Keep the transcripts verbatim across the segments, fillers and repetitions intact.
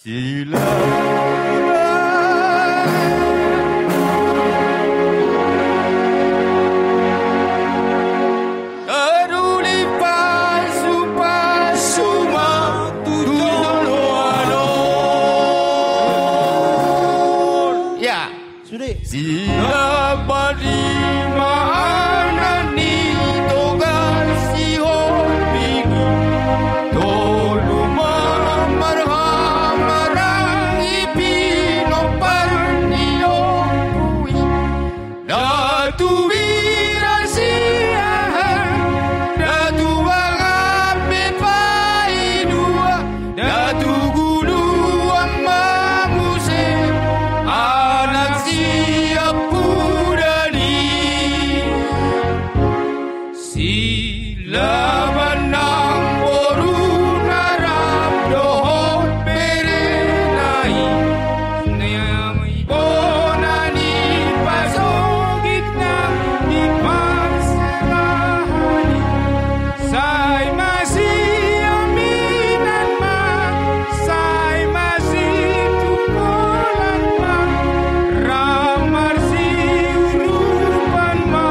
Silaban. Taruli pasupasu ma tu joloan on. Ya. Sude. Silaban i ma anak ni Toga Sihombing i. Tolu ma marhamaranggi pinompar ni ompu i. Datu Bira Siahaan, Datu Bagambe Paidua, Datu Guluan ma muse anak sian pudan i. Silaban nang boruna rap dohot berena i. Bona ni pasogit nang di parserahan i. Sai masiaminan ma, sai masitukolan ma, rap marsiurupan ma,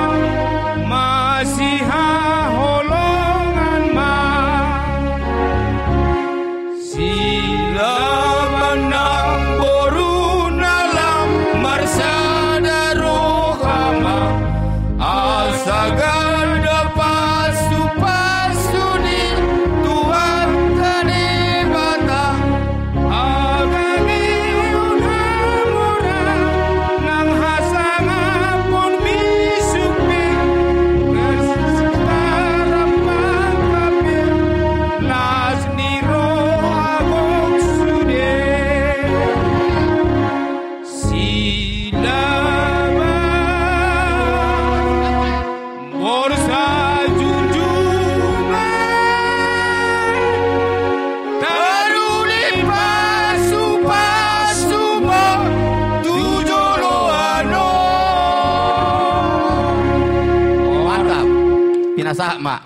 masihaholongan ma. Silaban nang boruna lam marsada roha ma, asa ganda pasupasu ni Tuhanta Debata. Hagabeon, hamoraon nang hasangapon bisuk pe, garsisik tarapangka pe, las ni roha gok sude. Silaban, borsa junjungan, taruli pasupasu ma tu joloan on. Mantap. Pinasahat ma.